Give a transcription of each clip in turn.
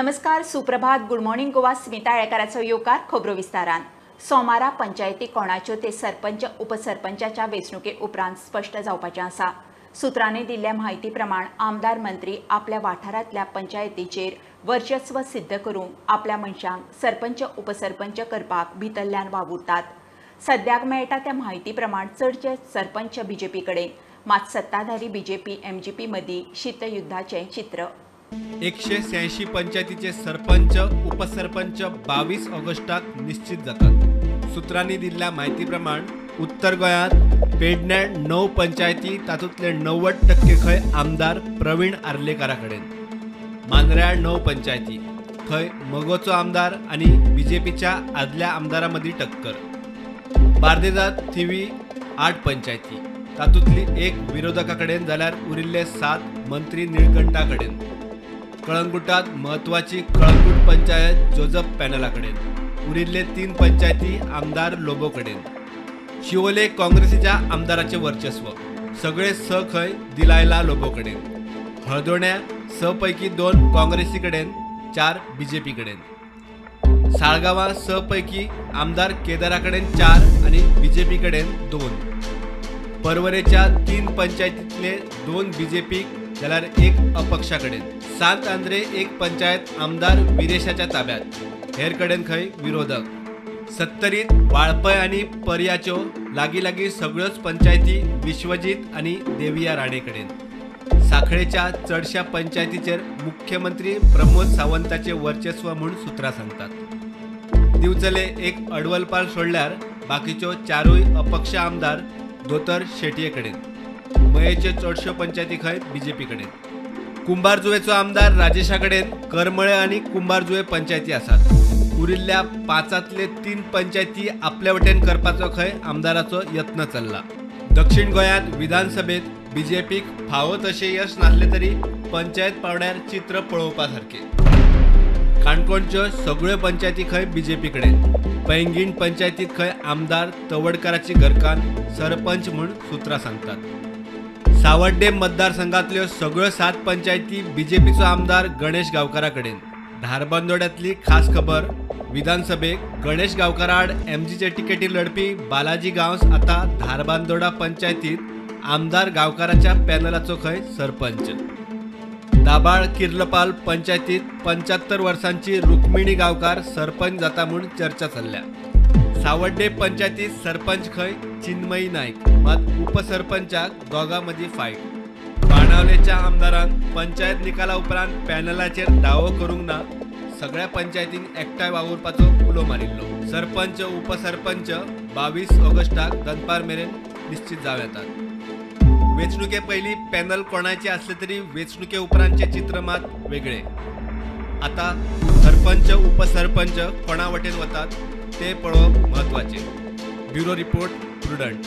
नमस्कार, सुप्रभात, good morning Goa. Smita आळेकाराचो येवकार खबरो विस्तारान. सोमारा पंचायती कोणाच्यो ते सरपंच उपसरपंचाच्या वेंचणुके उपरांत स्पश्ट जावपाचें आसा. सूत्रांनी दिल्ल्या म्हायती प्रमाण आमदार मंत्री आपल्या वाठारांतल्या पंचायतीचेर वर्चस्व सिद्ध करूंक आपल्या मनशांक सरपंच उपसरपंच करपाक भितरल्यान वावुरतात. सद्याक मेळटा त्या म्हायती प्रमाण चडशे सरपंच बीजेपी कडेन, मात सत्ताधारी बीजेपी एमजीपी मदीं शीतयुद्धाचें चित्र. 186 पंचायतीचे सरपंच उपसरपंच 22 ऑगस्टाक निश्चित जातात. सूत्रांनी दिल्ल्या म्हायती प्रमाण उत्तर गोंयांत पेडण्या 9 पंचायती, तातूंतले 90% खंय आमदार प्रवीण आर्लेकारा कडेन. मांद्र्या 9 पंचायती थंय मगोचो आमदार आनी बीजेपीच्या आदल्या आमदारां मदीं टक्कर. बार्देजात थिवी 8 पंचायती, तातूंतली 1 विरोधका कडेन जाल्यार उरिल्ले 7 मंत्री निळकंठा कडेन. कळंगुटात म्हत्वाची कळंगूट पंचायत जोजफ पॅनला कडेन, उरिल्ले 3 पंचायती आमदार लोबो कडेन. शिवोले काँग्रेसीच्या आमदाराचे वर्चस्व, सगळे 6 खंय दिलायला लोबो कडेन. हळदोण्या 6 पैकी 2 काँग्रेसी कडेन, 4 बीजेपी कडेन. साळगांवां 6 पैकी आमदार केदारा कडेन 4 आनी बीजेपी कडेन 2. परवरेच्या 3 पंचायतींतले 2 बीजेपीक जाल्यार 1 अपक्षा कडेन. सांत आंद्रे 1 पंचायत आमदार विरेशाच्या ताब्यात, हेर कडेन खंय विरोधक. सत्तरीत वाळपय आनी पर्याच्यो लागीं लागीं सगळ्योच पंचायती विश्वजीत आनी देविया राणे कडेन. साखळेच्या चडश्या पंचायतीचेर मुख्यमंत्री प्रमोद सावंताचे वर्चस्व म्हूण सूत्रां सांगतात. दिवचले 1 अडवलपाल सोडल्यार बाकीच्यो 4 अपक्ष आमदार दोतर शेटये कडेन. मयेच्यो चडश्यो पंचायती खंय बीजेपी कडेन. कुंभारजुवेचो आमदार राजेशा कडेन करमळे आनी कुंभारजुवे पंचायती आसात. उरिल्ल्या 5तांतले 3 पंचायती आपल्या वटेन करपाचो खंय आमदाराचो यत्न चल्ला. दक्षिण गोंयांत विधानसभेत बीजेपीक फावो तशें यश नासलें तरी पंचायत पावंड्यार चित्र पळोवपा सारकें. काणकोणच्यो सगळ्यो पंचायती खंय बीजेपी कडेन. पैंगीण पंचायतीत खंय आमदार तवडकाराची घरकान्न सरपंच म्हूण सूत्रां सांगतात. सावड्डे मतदारसंघातल्यो सगळ्यो 7 पंचायती बीजेपीचो आमदार गणेश गांवकारा कडेन. धारबांदोड्यांतली खास खबर, विधानसभेक गणेश गांवकारा आड एमजीचे तिकेटीर लढपी बालाजी गांवस आतां धारबांदोडा पंचायतीत आमदार गांवकाराच्या पॅनलाचो खंय सरपंच. दाबाळ किर्लपाल पंचायतीत 75 वर्सांची रुक्मिणी गांवकार सरपंच जाता म्हूण चर्चा चल्ल्या. सावड्डे पंचायतीत सरपंच खंय चिन्मयी नायक, मात उपसरपंचाक दोगां मदीं फायट. बाणावलेच्या आमदारान पंचायत निकाला उपरांत पॅनलाचेर दावो करूंक ना, सगळ्या पंचायतीन एकठांय वावुरपाचो उलो मारिल्लो. सरपंच उपसरपंच 22 ऑगस्टाक दनपार मेरेन निश्चित जावं येतात. वेंचणुके पयलीं पॅनल कोणाचे आसले तरी वेंचणुके उपरांतचें चित्र मात वेगळें. आतां सरपंच उपसरपंच कोणा वटेन वतात ते पळोवप म्हत्वाचें. Bureau report, Prudent.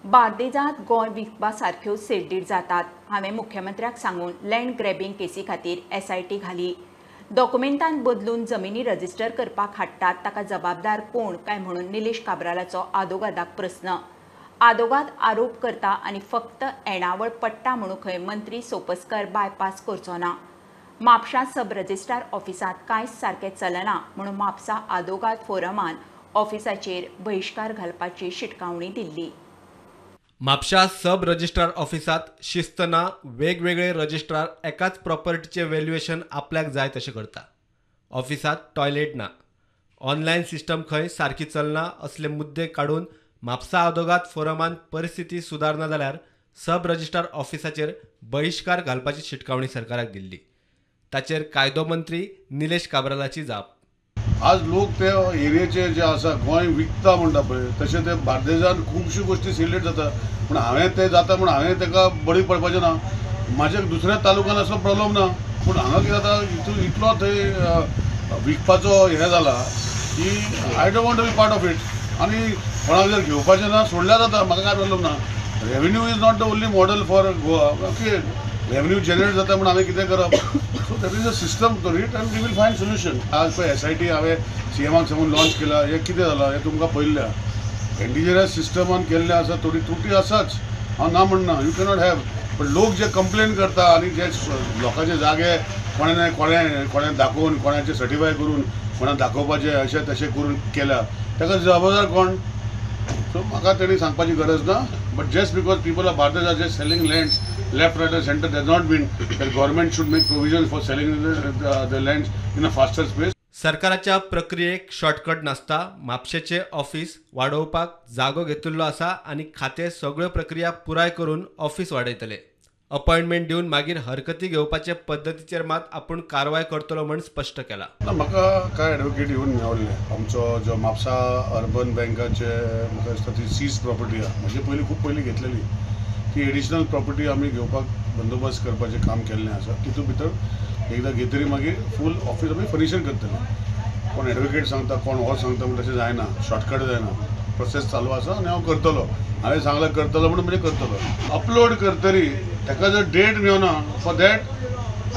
बार्देजांत गोंय विकपा सारक्यो सेडडीड जातात. हांवें मुख्यमंत्र्याक सांगून लँड ग्रॅबिंग केसी खातीर एसआयटी घाली. डॉक्युमेंटान बदलून जमिनी रजिस्टर करपाक हाडटात ताका जबाबदार कोण काय म्हणून निलेश काब्रालाचो आदोगादाक प्रस्न. आदोगाद आरोप करता आनी फक्त येणावळ पडटा म्हणून खंय मंत्री सोपस्कर बायपास करचो ना. म्हापशा सब रजिस्ट्रार ऑफिसांत कांयच सारकें चलना म्हणून म्हापसा आदोगाद फोरमान ऑफिसाचेर बहिश्कार घालपाची शिटकावणी दिल्ली. म्हापशा सब रजिस्ट्रार ऑफिसांत शिस्त ना, वेगवेगळे रजिस्ट्रार एकाच प्रॉपर्टीचें व्हॅल्युएशन आपल्याक जाय तशें करता. ऑफिसांत टॉयलेट ना, ऑनलायन सिस्टम खंय सारकी चलना असले मुद्दे काडून म्हापसा आदोगाद फोरमान परिस्थिती सुदारना जाल्यार सब रजिस्ट्रार ऑफिसाचेर बहिश्कार घालपाची शिटकावणी सरकाराक दिल्ली. ताचेर कायदो मंत्री निलेश काब्रालाची जाप. आज लोक ते एरियेचे जे आसा गोंय विकता म्हणटा पळय, तशें ते बार्देजान खुबश्यो गोश्टी सिलेक्ट जाता, पूण हांवें तें जाता म्हूण हांवें ताका बळी पडपाचें ना. म्हाज्या दुसऱ्या तालुक्यान असलो प्रॉब्लम ना, पूण हांगा कितें जाता इतलो थंय विकपाचो हें जाला की I don't want to be part of it. आनी कोणाक जर घेवपाचें ना सोडल्यार जाता, म्हाका कांय प्रॉब्लम ना. Revenue is not the only model for Goa. Okay, revenue generate जाता म्हूण हांवें कितें करप? So that is a system to it and we will find solution. आज पळय एस I T हांवें सी एमाक सांगून लॉन्च केला, हें कितें जालां हें तुमकां पळयल्लें. एनडीजीएस सिस्टमान केल्लें आसा, थोडी त्रुटी आसाच, हांव ना म्हणना, you cannot have. पण लोक जे कंप्लेन करता आनी जे लोकांचे जागे कोणें कोणें कोणें दाखोवन कोणाचें सर्टिफाय करून कोणाक दाखोवपाचें अशें तशें करून केल्या ताका जबाबदार कोण? सो म्हाका तेणी सांगपाची गरज ना. But just because people of Bardez are just selling lands left, right and centre does not mean that government should make provision for selling the lands in a faster space. सरकाराच्या प्रक्रियेक shortcut नासता. म्हापशेचें office वाडोवपाक जागो घेतिल्लो आसा आनी खातें सगळ्यो प्रक्रिया पुराय करून ऑफिस वाडयतले. अपॉयंटमेंट दिवन मागीर हरकती घेवपाचे पद्दतीचेर मात आपूण कारवाय करतलो म्हूण स्पश्ट केला. म्हाका कांय एडवोकेट येवन मेवल्ले. आमचो जो म्हापसा अर्बन बँकाचे म्हाका दिसता ती सीज प्रॉपर्टी आहा, म्हणजे पयलीं खूब पयलीं घेतलेली ती एडिशनल प्रॉपर्टी आमी घेवपाक बंदोबस्त करपाचें काम केल्लें आसा. तितूंत भितर एकदां घेतरी मागीर फूल ऑफिस आमी फर्निशन करतले. कोण एडवोकेट सांगता, कोण हो सांगता म्हण तशें जायना, शॉर्टकट जायना. प्रोसेस चालू आसा आनी हांव करतलो. हांवें सांगलां करतलो म्हणून म्हणजे करतलो. अपलोड करतरी ताका जर date मेवना for that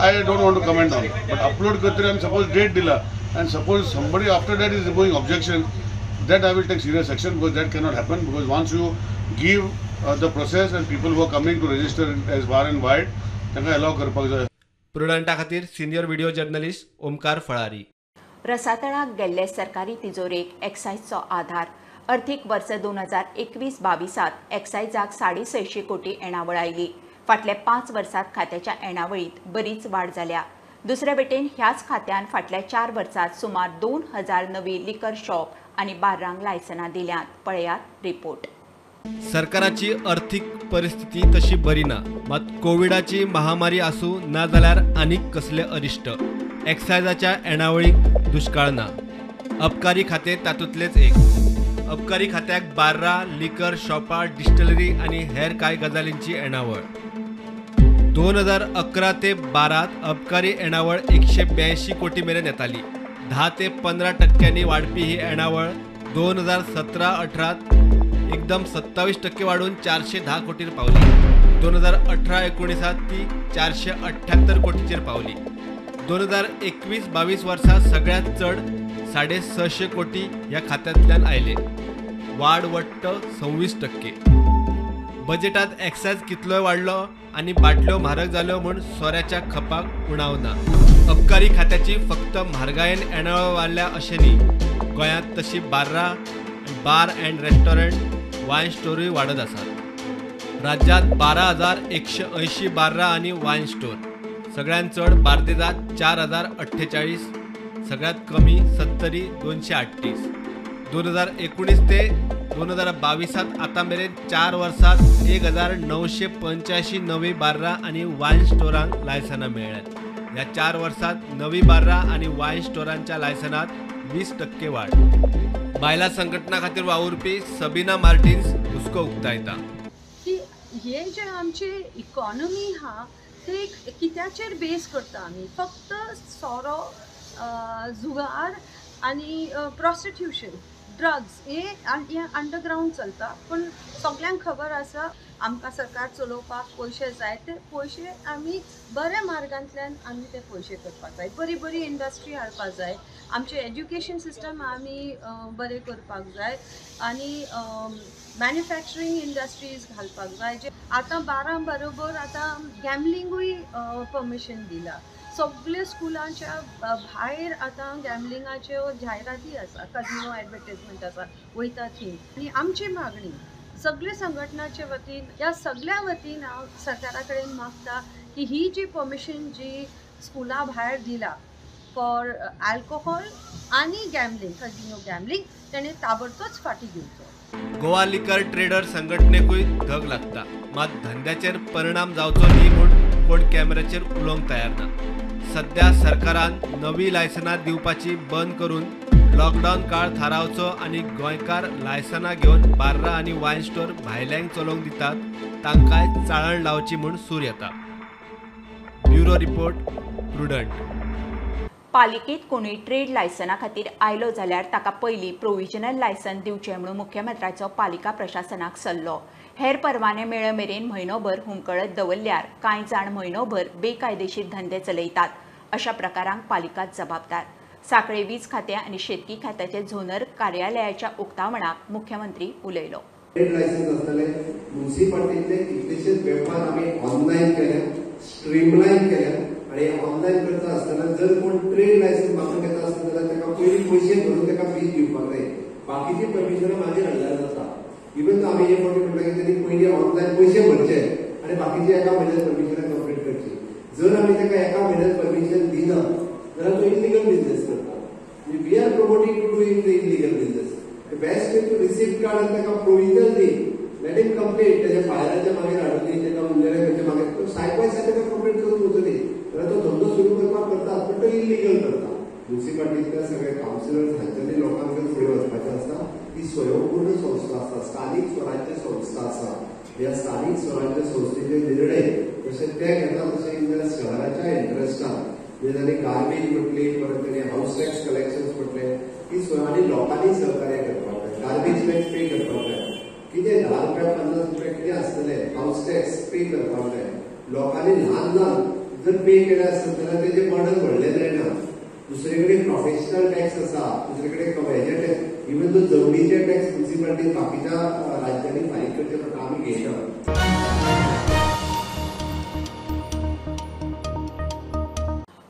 I don't want to comment on. But upload करतरी आमी सपोज डेट दिला and suppose somebody after that is going objection, that I will take serious action because that cannot happen. Because once you give the process and people who are coming to register as bar and wide तांकां allow करपाक जाय. प्रुडंटा खातीर senior video journalist Omkar Falari. रसातळाक गेल्ले सरकारी तिजोरेक एक्सायजचो आधार. अर्थीक वर्स 2021-22 एक्सायजाक 650 कोटी येणावळ आयली. फाटल्या 5 वर्सात खात्याच्या येणावळींत बरीच वाड जाल्या. दुसरे वटेन ह्याच खात्यान फाटल्या 4 वर्सात सुमार 2000 नवी लिकर शॉप आनी बार्रांक लायसनां दिल्यांत. पळयात रिपोर्ट. सरकाराची अर्थीक परिस्थिती तशी बरी ना, मात कोविडाची महामारी आसूं ना जाल्यार आनीक कसले अरिश्ट, एक्सायजाच्या येणावळीक दुश्काळ ना. अबकारी खातें तातूंतलेंच एक. अबकारी खात्याक बार्रां, लिकर शॉपां, डिस्टिलरी आनी हेर कांय गजालींची येणावळ. 2011 ते 12 अबकारी येणावळ 182 कोटी मेरेन येताली. 10 ते 15% वाडपी ही येणावळ 2017-18 एकदम 27% वाडून 410 कोटीर पावली. 2018-19 ती 478 कोटीचेर पावली. 2021-22 वर्सा सगळ्यांत चड 650 कोटी ह्या खात्यांतल्यान आयले, वाड वट्ट 26%. बजेटात एक्सायज कितलोय वाडलो आनी बाटल्यो म्हारग जाल्यो म्हूण सोऱ्याच्या खपाक उणाव ना. अबकारी खात्याची फक्त म्हारगायेन येणावळ वाडल्या अशें न्ही, गोंयांत तशी बार्रां, बार अँड रेस्टॉरंट, वायन स्टोरूय वाडत आसात. राज्यांत 12,180 बार्रां आनी वायन स्टोर, सगळ्यांत चड बार्देजात 4,048, सगळ्यांत कमी सत्तरी 238. 2019 ते 2022 आतां मेरेन 4 वर्सांत 1,985 नवी बार्रां आनी वायन स्टोरांक लायसनां मेळ्ळ्यांत. ह्या 4 वर्सांत नवी बार्रां आनी वायन स्टोरांच्या लायसनांत 20% वाड. बायलां संघटना खातीर वावुरपी सबीना मार्टिन्स हुस्को उक्तायता की हे जे आमची इकॉनॉमी आहा ते कित्याचेर बेस करता आमी, फक्त सोरो, जुगार आनी प्रॉस्टिट्यूशन, ड्रग्स हे अंडरग्रावंड चलता. पूण सगल्यांक खबर आसा आमकां सरकार चलोवपाक पयशे जाय, ते पयशे आमी बऱ्या मार्गांतल्यान आमी ते पयशे करपाक जाय, बरी बरी इंडस्ट्री हाडपाक जाय, आमचें एज्युकेशन सिस्टम आमी बरें करपाक जाय आनी मॅन्युफॅक्चरींग इंडस्ट्रीज घालपाक जाय. जे आतां बारां बरोबर आतां गॅमलिंगूय परमिशन दिलां, सगळे स्कुलांच्या भायर आतां गॅमलिंगाच्यो जायराती आसा, कजिनो एडवर्टीजमेंट आसा, वयता थंय. आनी आमची मागणी सगळे संघटनाचे वतीन, ह्या सगळ्या वतीन हांव सरकारा कडेन मागता की ही जी परमिशन जी स्कुला भायर दिला फॉर अल्कोहोल आनी गॅमलिंग, कजिनो गॅमलिंग, तेणें ताबडतोच फाटीं घेवचो. गोवा लिकर ट्रेडर संघटनेकूय धग लागता, मात धंद्याचेर परिणाम जावचो न्ही म्हूण कोण कॅमेऱ्याचेर उलोवंक तयार ना. सध्या सरकारान नवी लायसनां दिवपाची बंद करून लॉकडावन काळ थारावचो आनी गोंयकार लायसनां घेवन बार्रां आनी वायन स्टोर भायल्यांक चलोवंक दितात तांकांय चाळण लावची म्हूण सूर येता. Bureau report, Prudent. पालिकेत कोणूय ट्रेड लायसना खातीर आयलो जाल्यार ताका पयलीं प्रोविजनल लायसन दिवचें म्हणून मुख्यमंत्र्याचो पालिका प्रशासनाक सल्लो. हेर परवाने मेळ मेरेन म्हयनोभर हुमकळत दवरल्यार कांय जाण म्हयनोभर बेकायदेशीर धंदे चलयतात. अशा प्रकारांक पालिका जबाबदार. सांखळे वीज खातें आनी शेतकी खात्याचे झोनर कार्यालयाच्या उक्तावणाक मुख्यमंत्री उलयलो. ट्रेड लायसन्स आसतले, म्युनिसिपालिटींतले कितलेशेच वेव्हार आमी ऑनलायन केले, स्ट्रीमलायन केले आनी ऑनलायन करता आसतना जर कोण ट्रेड लायसन्स मागून घेता आसतना जाल्यार ताका पयलीं पयशे भरून ताका फीस दिवपाक जाय. बाकीची परमिशनां मागीर हाडल्यार जाता. इवन आमी हे फावटी म्हणटा की तेणी पयलीं ऑनलायन पयशे भरचे आनी बाकीची एका म्हयन्यात परमिशनां कंप्लीट करची. जर आमी ताका एका म्हयन्यात परमिशन दिना जाल्यार तो इलिगल बिजनेस करता. We are promoting to doing the illegal business. The best way to receipt काड आनी ताका प्रोविजनल दी, let him complete. तेज्या फायराच्या मागीर हाडून दी, ताका उरलेल्या खंयच्या मागीर तो सायड बाय सायड ताका कंप्लीट करून वचूं दी. जाल्यार तो धंदो सुरू करपाक करता पण तो इलिगल करता. म्युनिसिपालिटींतल्या सगळे कावन्सिलर्स हांच्यांनी लोकांक घेवन फुडें वचपाचें आसता. ती स्वयंपूर्ण संस्था आसा, स्थानीक स्वराज्य संस्था आसा. ह्या स्थानीक स्वराज्य संस्थेचे निर्णय जशे ते घेता तशे इन शहराच्या इंट्रस्टान, म्हणजे तांणी गार्बेज म्हटली, परत तांणी हावस टॅक्स कलेक्शन म्हटलें, ती आनी लोकांनी सहकार्य करपाक जाय. गार्बेज टॅक्स पे करपाक जाय. कितें 10 रुपया 50 रुपया कितें आसतलें हावस टॅक्स पे करपाक जाय. लोकांनी ल्हान ल्हान जर पे केलें आसत जाल्यार तेजें बर्डन व्हडलें जायना. दुसरे कडेन प्रोफेशनल टॅक्स आसा, दुसरे कडेन हेजे टॅक्स, इवन तो जमनीचे टॅक्स म्युनिसिपालिटी बाकीच्या राज्यांनी फारीक करचे पडटा, आमी घेयना.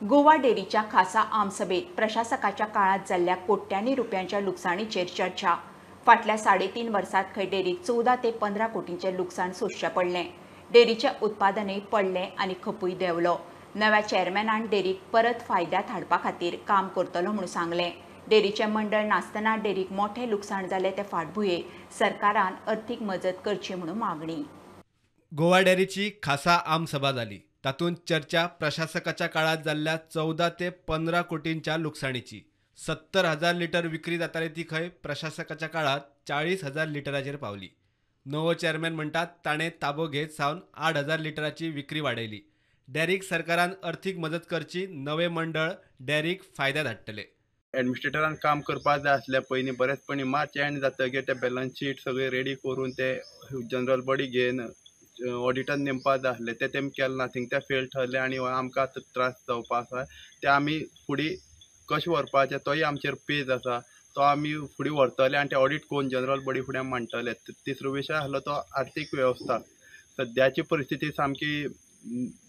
गोवा डेअरीच्या खासा आमसभेत प्रशासकाच्या काळात जाल्ल्या कोट्यांनी रुपयांच्या लुकसाणीचेर चर्चा. फाटल्या 3.5 वर्सात खंय डेअरीक 14 ते 15 कोटींचें लुकसाण सोंसचें पडलें. डेअरीचें उत्पादनय पडलें आनी खपूय देंवलो. नव्या चेअरमॅनान डेअरीक परत फायद्यांत हाडपा खातीर काम करतलो म्हूण सांगलें. डेअरीचें मंडळ नासतना डेअरीक मोठें लुकसाण जालें ते फाटभुंयेर सरकारान अर्थीक मजत करची म्हणून मागणी. गोवा डेअरीची खासा आमसभा जाली. तातूंत चर्चा प्रशासकाच्या काळात जाल्ल्या 14 ते 15 कोटींच्या लुकसाणीची. 70,000 लिटर विक्री जाताली ती खंय प्रशासकाच्या काळात 40,000 लिटराचेर पावली. नवो चेअरमॅन म्हणटात ताणें ताबो घेत सावन 8,000 लिटराची विक्री वाडयली. डेअरीक सरकारान अर्थीक मजत करची, नवे मंडळ डेअरीक फायद्यात हाडटले. एडमिनिस्ट्रेटरान काम करपाक जाय आसलें पयलीं, बरेचपणी मार्च एंड जातकीर ते बॅलन्स शीट सगळें रेडी करून ते जनरल बॉडी घेवन ऑडिटर नेमपा जाय आसलें, तें तेमी केलें ना. थिंग तें फेल ठरलें आनी आमकां आतां त्रास जावपा आसा. ते आमी फुडें कशें व्हरपाचें तोय आमचेर पेज आसा, तो आमी फुडें व्हरतले आनी ते ऑडीट करून जनरल बॉडी फुडें मांडटले. तिसरो विशय आसलो तो आर्थीक वेवस्था. सद्याची परिस्थिती सामकी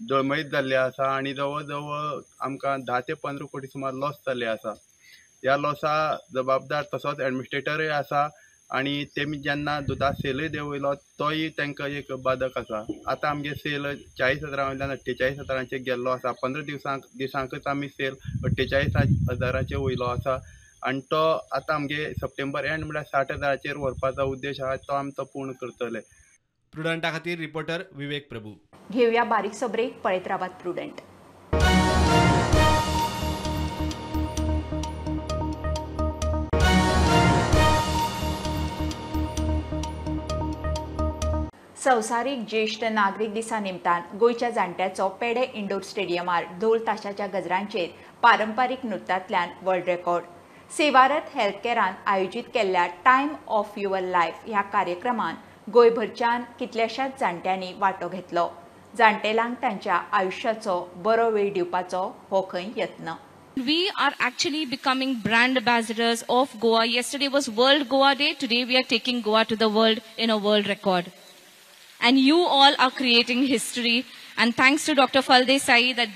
डळमळीत जाल्ली आसा आनी जवळ जवळ आमकां 10 ते 15 कोटी सुमार लॉस जाल्ले आसा. ह्या लॉसा जबाबदार तसोच एडमिनिस्ट्रेटरूय आसा आनी तेमी जेन्ना दुदा सेलूय देंवयलो तोय तांकां एक बादक आसा. आतां आमगे सेल 40,000 वयल्यान 48,000 गेल्लो आसा. 15 दिसांकच आमी सेल 48,000 वयलो आसा आनी तो आतां आमगे सप्टेंबर एंड म्हळ्यार 60,000 व्हरपाचो उद्देश आसा, तो आमी तो पूर्ण करतले. प्रुडंटा खातीर रिपोर्टर विवेक प्रभू. घेवया बारीकसो ब्रेक, पळयत रावात प्रुडंट. संवसारीक ज्येश्ठ नागरीक दिसा निमतान गोंयच्या जाणट्याचो पेडे इंडोर स्टेडियमार ढोल ताशाच्या गजरांचेर पारंपारीक नृत्यांतल्यान वर्ल्ड रेकॉर्ड. सेवारत हेल्थकेरान आयोजीत केल्ल्या टायम ऑफ your life ह्या कार्यक्रमान गोंयभरच्यान कितल्याशाच जाणट्यांनी वांटो घेतलो. जाणटेल्यांक तांच्या आयुश्याचो बरो वेळ दिवपाचो हो खंय यत्न. We are actually becoming brand ambassadors of Goa. Yesterday was World Goa Day. Today we are taking Goa to the world in a world record. And you all are creating history. And thanks to Dr. Faldesai that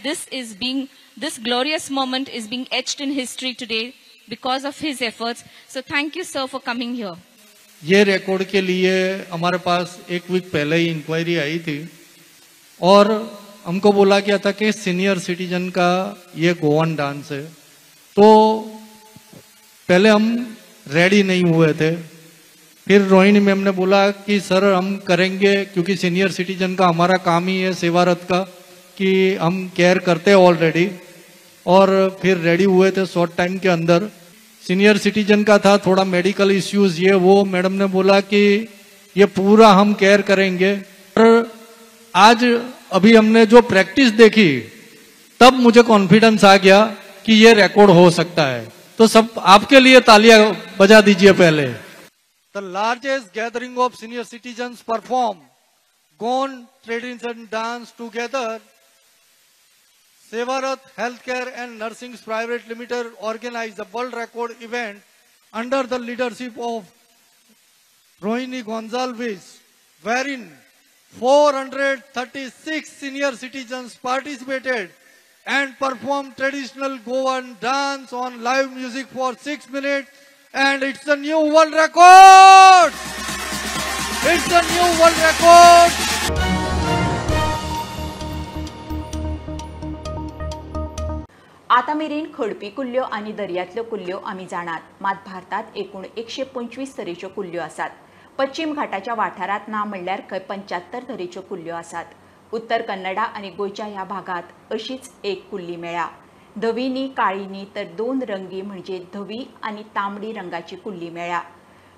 this glorious moment is being etched in history today because of his efforts. So thank you, sir, for coming here. ये record K लिए हमारे pass एक week पहले ही inquiry आई थी और हमको बोला गया था कि senior citizen का ये गोवन डांस है, तो पहले हम रेडी नहीं हुए थे. फिर रोहिणी मैम ने बोला कि सर हम करेंगे, क्योंकि सीनियर सिटीजन का हमारा काम ही है सेवारत का, कि हम केयर करते हैं ऑलरेडी. और फिर रेडी हुए थे शॉर्ट टाइम के अंदर. सीनियर सिटीजन का था थोड़ा मेडिकल इश्यूज ये वो, मैडम ने बोला कि ये पूरा हम केयर करेंगे. और आज अभी हमने जो प्रैक्टिस देखी तब मुझे कॉन्फिडेंस आ गया कि ये रिकॉर्ड हो सकता है. तो सब आपके लिए तालियां बजा दीजिए पहले. The largest gathering of senior citizens perform Goan tradition dance together. Sevarath Healthcare and Nursing Private Limited organized a world record event under the leadership of Rohini Gonzalez, wherein 436 senior citizens participated and perform traditional Goan dance on live music for 6 minutes, and it's a new world record. It's a new world record. आतां मेरेन खडपी कुल्ल्यो आनी दर्यांतल्यो कुल्ल्यो आमी जाणात, मात भारतांत एकूण 125 तरेच्यो कुल्ल्यो आसात. पश्चिम घाटाच्या वाठारांत ना म्हणल्यार खंय 75 तरेच्यो कुल्ल्यो आसात. उत्तर कन्नडा आनी गोंयच्या ह्या भागांत अशीच एक कुल्ली मेळ्ळ्या. धवी न्ही काळी न्ही तर दोन रंगी म्हणजे धवी आनी तांबडी रंगाची कुल्ली मेळ्ळ्या.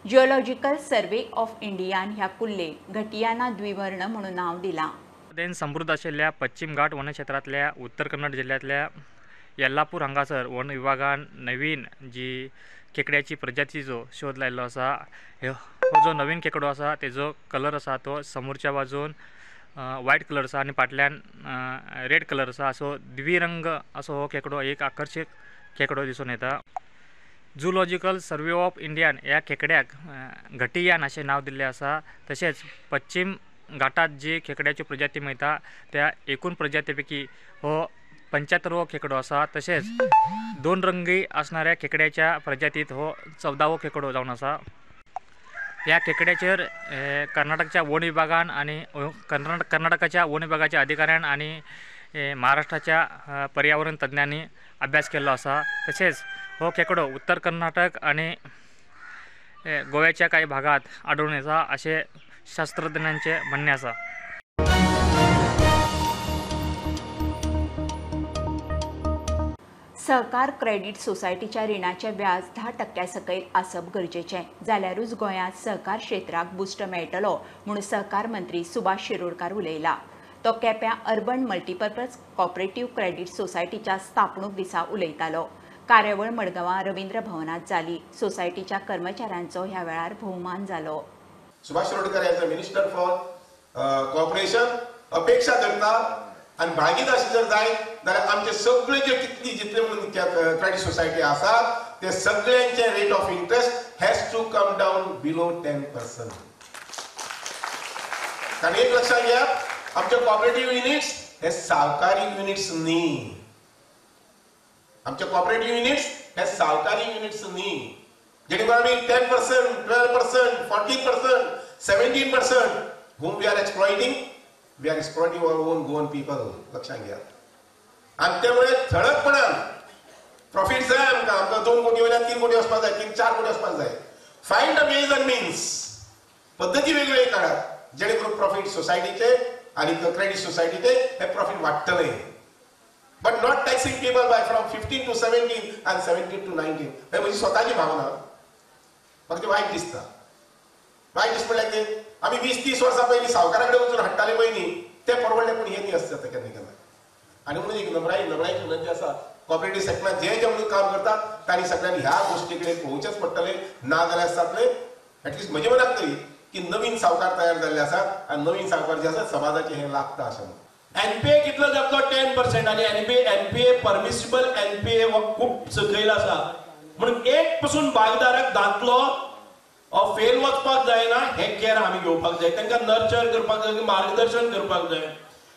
जिओलॉजिकल सर्वे ऑफ इंडियान ह्या कुल्लेक घटियाना द्विवर्ण म्हणून नांव दिलां. समृद्ध आशिल्ल्या पश्चिम घाट वनक्षेत्रांतल्या उत्तर कन्नड जिल्ल्यांतल्या येल्लापूर हांगासर वन विभागान नवीन जी खेकड्याची प्रजातीचो शोध लायिल्लो आसा. हो जो नवीन खेकडो आसा तेजो कलर आसा तो समोरच्या बाजून व्हायट कलर आसा आनी फाटल्यान रेड कलर आसा. असो द्विरंग असो हो खेकडो एक आकर्शीक खेकडो दिसून येता. जुलॉजिकल सर्वे ऑफ इंडियान ह्या खेकड्याक घटियान अशें नांव दिल्लें आसा. तशेंच पश्चिम घाटात जी खेकड्याच्यो प्रजाती मेळटा त्या एकूण प्रजाती पैकी हो 75वो खेकडो आसा. तशेंच दोन रंगी असणाऱ्या खेकड्याच्या प्रजातीत हो 14वो खेकडो जावन आसा. ह्या खेकड्याचेर कर्नाटकच्या वन विभागान आनी कर्नाटकाच्या वन विभागाच्या अधिकाऱ्यान आनी महाराष्ट्राच्या पर्यावरण तज्ञांनी अभ्यास केल्लो आसा. तशेंच हो खेकडो उत्तर कर्नाटक आनी गोव्याच्या काही भागात आढळून येता अशें शास्त्रज्ञांचें म्हणणें आसा. सहकार क्रेडीट सोसायटीच्या रिणाचें व्याज 10% सकयल आसप गरजेचें, जाल्यारूच गोंयांत सहकार क्षेत्राक बुस्ट मेळटलो म्हूण सहकार मंत्री सुभाष शिरोडकार उलयला. तो केप्यां अर्बन मल्टीपर्पज कॉपरेटिव्ह क्रेडीट सोसायटीच्या स्थापणूक दिसा उलयतालो. कार्यावळ मडगांवां रवींद्र भवनांत जाली. सोसायटीच्या कर्मचाऱ्यांचो ह्या वेळार भोवमान जालो. Subhash Shirodkar as a minister for corporation अपेक्षा धरता आनी भागीदार जर जाय जाल्यार आमचे सगळे जे कितली जितले म्हणून क्रेडीट सोसायटी आसा ते सगळ्यांचे rate of interest has to come down below 10%. कारण एक लक्षात घ्या, आमचे कॉपरेटिव्ह युनिट्स हे सावकारी युनिट्स न्ही. आमचे कॉपरेटिव्ह युनिट्स हे सावकारी युनिट्स न्ही, जेणे करून आमी 10%, 12%, 14%, 17% whom we are exploiting, we are exploiting our own Goan people. लक्षात घ्या. आनी त्यामुळे ठळकपणान प्रॉफिट जाय आमकां, आमकां 2 कोटी वयल्यान 3 कोटी वचपाक जाय, 3-4 कोटी वचपाक जाय. Find a ways and means, पद्दती वेगवेगळे काडात जेणे करून प्रॉफिट सोसायटीचे आनी क्रेडीट सोसायटीचे हे profit वाडटले. But not taxing people by from 15 to 17 आनी 17 to 19. हे म्हजी स्वताची भावना, म्हाका ते वायट दिसता. वायट दिसता म्हणल्यार कितें, आमी 20-30 वर्सां पयलीं सावकारा कडेन वचून हाडटाले पयलीं ते परवडले, पूण हे न्ही आसता केन्ना केन्ना. आनी म्हणून एक नमळायेची विनंती आसा, कॉपरेटिव्ह सेक्टरांत जे जे म्हणून काम करतात तांणी सगळ्यांनी ह्या गोश्टी कडेन पळोवचेंच पडटलें. ना जाल्यार जातलें एटलिस्ट म्हजे मनाक तरी की नवीन सावकार तयार जाल्ले आसात आनी नवीन सावकार जे आसात समाजाचे हें लागता अशें म्हणून. एनपीए कितलो जातलो 10% आनी एनपीए परमिसिबल एनपीए खूब सकयल आसा, म्हणून एक पसून भागधारक दातलो फेल वचपाक जायना हें केअर आमी घेवपाक जाय, तांकां नर्चर करपाक जाय, मार्गदर्शन करपाक जाय.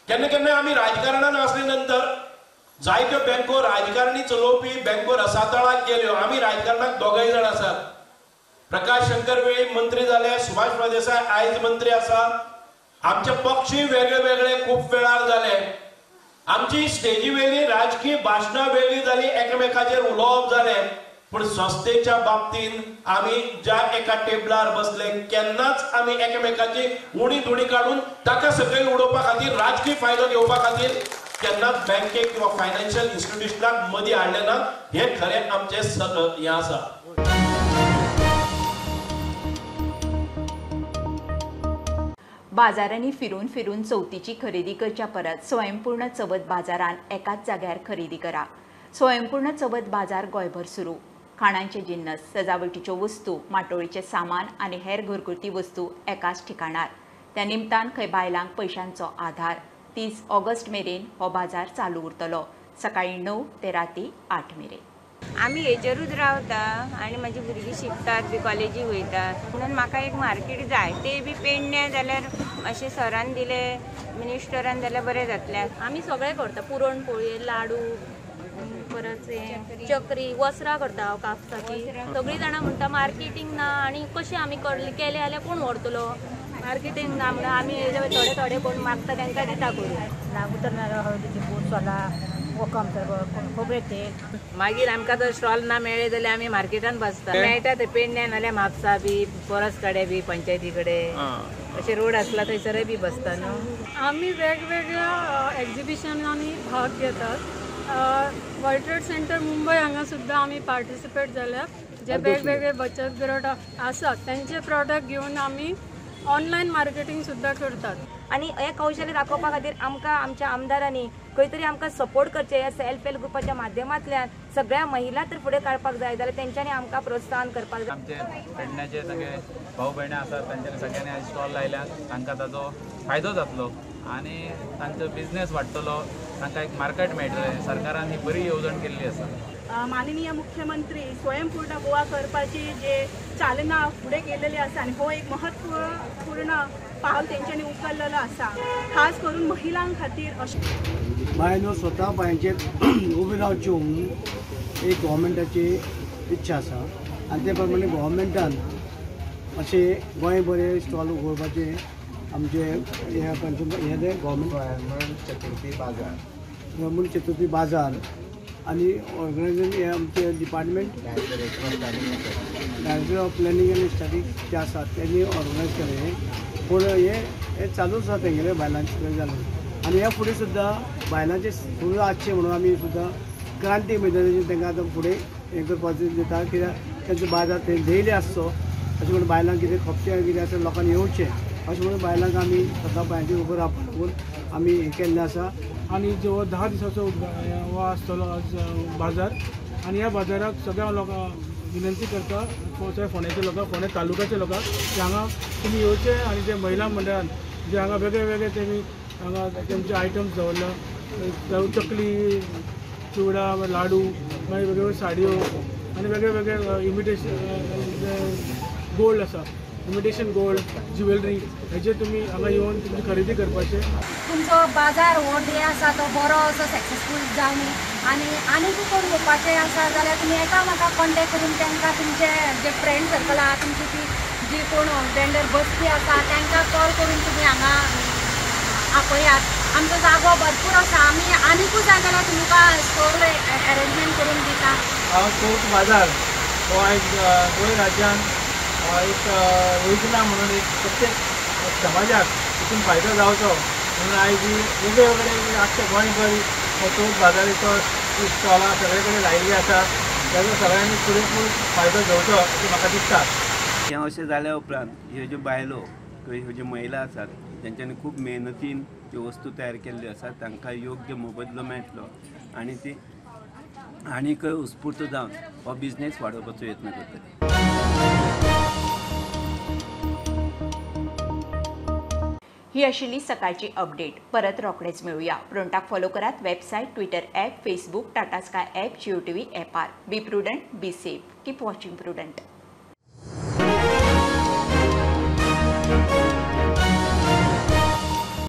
केन्ना केन्ना आमी राजकारणान आसले नंतर जायत्यो बँको राजकारणी चलोवपी बँको रसातळाक गेल्यो. आमी राजकारणाक दोगय जाण आसात. प्रकाश शंकर वेळीप मंत्री जाले, सुभाष प्रदेसाय आयज मंत्री आसा. आमचे पक्षूय वेगळे वेगळे खूब वेळार जाले. आमची स्टेजी वेली राजकीय भाशणां वेगळी जाली, एकामेकाचेर उलोवप जालें, पूण संस्थेच्या बाबतींत आमी ज्या एका टेबलार बसले केन्नाच आमी एकामेकाची उणी धुणी काडून ताका सकयल उडोवपा खातीर राजकीय फायदो घेवपा खातीर केन्नाच बँकेक किंवा फायनान्शियल इन्स्टिट्युशनाक मदीं हाडलें ना. हें खरें आमचें हें आसा. बाजारांनी फिरून फिरून चवथीची खरेदी करच्या परत स्वयंपूर्ण चवथ बाजारान एकाच जाग्यार खरेदी करा. स्वयंपूर्ण चवथ बाजार गोंयभर सुरू. खाणांचे जिन्नस, सजावटीच्यो वस्तू, माटोळीचें सामान आनी हेर घरगुती वस्तू एकाच ठिकाणार. त्या निमतान खंय बायलांक पयशांचो आधार. 30 ऑगस्ट मेरेन हो बाजार चालू उरतलो. सकाळीं 9 ते राती 8 मेरेन. आमी हेजेरूच रावता आनी म्हाजी भुरगीं शिकतात बी कॉलेजीक वयतात म्हणून म्हाका एक मार्केट जाय, ते बी पेडण्या जाल्यार अशें सरान दिले मिनिस्टरान जाल्यार बरें जातलें। आमी सगळें करता, पुरणपोळी, लाडू, परत चक्री, वसरां करता हांव कापसाची। सगळीं जाणां म्हणटा मार्केटींग ना आनी कशें आमी केलें जाल्यार कोण व्हरतलो, मार्केटींग ना म्हणून आमी थोडे थोडे कोण मागता तांकां दिता करून। लागू तर हळदीची पूड, सोला, कोकम सरबत, खोबरें तेल। मागीर आमकां जर स्टॉल ना मेळ्ळे जाल्यार आमी मार्केटान बसता, मेळटा ते पेडण्या नाल्यार म्हापसा बी, परस कडेन बी, पंचायती कडेन अशे रोड आसला थंयसरय बी बसता न्हू। आमी वेगवेगळ्या एक्झिबिशनांनी भाग घेतात। वर्ल्ड ट्रेड सेंटर मुंबय हांगा सुद्दां आमी पार्टिसिपेट जाल्यात, जे वेगवेगळे बचत गट आसात तेंचे प्रॉडक्ट घेवन आमी ऑनलायन मार्केटिंग सुद्दां करतात। आनी हें कौशल्य दाखोवपा खातीर आमकां आमच्या आमदारांनी खंय तरी आमकां सपोर्ट करचें, ह्या सेल्फ हेल्प ग्रुपाच्या माध्यमांतल्यान सगळ्या महिला तर फुडें काडपाक जाय जाल्यार तेंच्यांनी आमकां प्रोत्साहन करपाक जाय। आमचे पेडण्याचे सगळे भाव भयणां आसात तांच्यांनी सगळ्यांनी आयज स्टॉल लायल्यात, तांकां ताजो फायदो जातलो आनी तांचो बिजनेस वाडटलो, तांकां एक मार्केट मेळटलें। सरकारान ही बरी येवजण केल्ली आसा। माननीय मुख्यमंत्री स्वयंपूर्ण गोवा करपाची जे चालना फुडें गेलेली आसा आनी हो एक महत्वपूर्ण पावल तेंच्यांनी उखल्लेलो आसा, खास करून महिलां खातीर। अशें बायलो स्वता पांयांचेर उबी रावच्यो म्हणून एक गव्हर्मेंटाची इच्छा आसा आनी ते प्रमाणे गव्हर्मेंटान अशें गोंय बरें स्टॉल उगडपाचें आमचे हे हे गव्हर्मेंट चतुर्थी बाजार, गव्हर्मेंट चतुर्थी बाजार आनी ऑर्गनायझेशन हे आमचे department director of planning आनी स्टडीज जे आसात तेणी ऑर्गनायज केलें। पूण हे चालूच आसा तेंगेले बायलांचें जालें आनी ह्या फुडें सुद्दां बायलांचें फुडें आसचें म्हणून आमी सुद्दां क्रांती मैदानाचेर तांकां आतां फुडें हें करपाचें दिता, कित्याक तेंचो बाजार थंय डेली आसचो अशें म्हणून बायलांक कितें खपचें कितें आसा लोकांनी येवचें अशें म्हणून बायलांक आमी स्वता पांयांचेर उबो रावपाक लागून आमी हें केल्लें आसा। आनी जो 10 दिसाचो हो आसतलो आज बाजार आनी ह्या बाजाराक सगळ्या लोकांक विनंती करता, फोंड्याचे लोकांक, फोंड्या तालुक्याचे लोकांक की हांगा तुमी येवचे आनी जे महिला मंडळान जे हांगा वेगळे वेगळे तेमी हांगा तेमचे आयटम्स दवरला, जावं चकली, चिवडा, लाडू, मागीर वेगळे वेगळे साडयो आनी वेगळे वेगळे इमिटेशन गोल्ड आसा, इमिटेशन गोल्ड, ज्युवेलरी हेजे तुमी हांगा येवन तुमची खरेदी करपाचें। तुमचो बाजार हो डे आसा तो बरो असो सक्सेसफूल जावनी आनी आनीकूय कोण येवपाचें आसा जाल्यार तुमी एकामेकाक कॉन्टेक्ट करून तांकां तुमचे जे फ्रेंड सर्कल आहा तुमची ती जी कोण वेंडर बसपी आसा तांकां कॉल करून तुमी हांगा आपयात। आमचो जागो भरपूर आसा, आमी आनीकूय जाय जाल्यार तुमकां स्टोर एरेंजमेंट करून दिता। हांव चवथ बाजार हो आयज गोंय राज्यान एक योजना म्हणून एक प्रत्येक समाजाक तितून फायदो जावचो म्हणून आयज वेगळे वेगळे आख्खे गोंयभर हो चवथ बाजाराचो स्टॉलां सगळे कडेन लायिल्ली आसा, ताजो सगळ्यांनी पुरेपूर फायदो घेवचो अशें म्हाका दिसता। हें अशें जाल्या उपरांत ह्यो ज्यो बायलो किंवा ह्यो ज्यो महिला आसात तेंच्यांनी खूब मेहनतीन त्यो वस्तू तयार केल्ल्यो आसात, तांकां योग्य मोबदलो मेळटलो आनी ती आनीकय उत्स्फूर्त जावन हो बिजनेस वाडोवपाचो यत्न करतले। ही आशिल्ली सकाळची अपडेट। परत रोखडेच मेळुया। प्रुडंटाक फॉलो करात website, Twitter app, Facebook, Tata Sky app, Jio TV ॲपार। Be prudent, be safe, keep watching Prudent.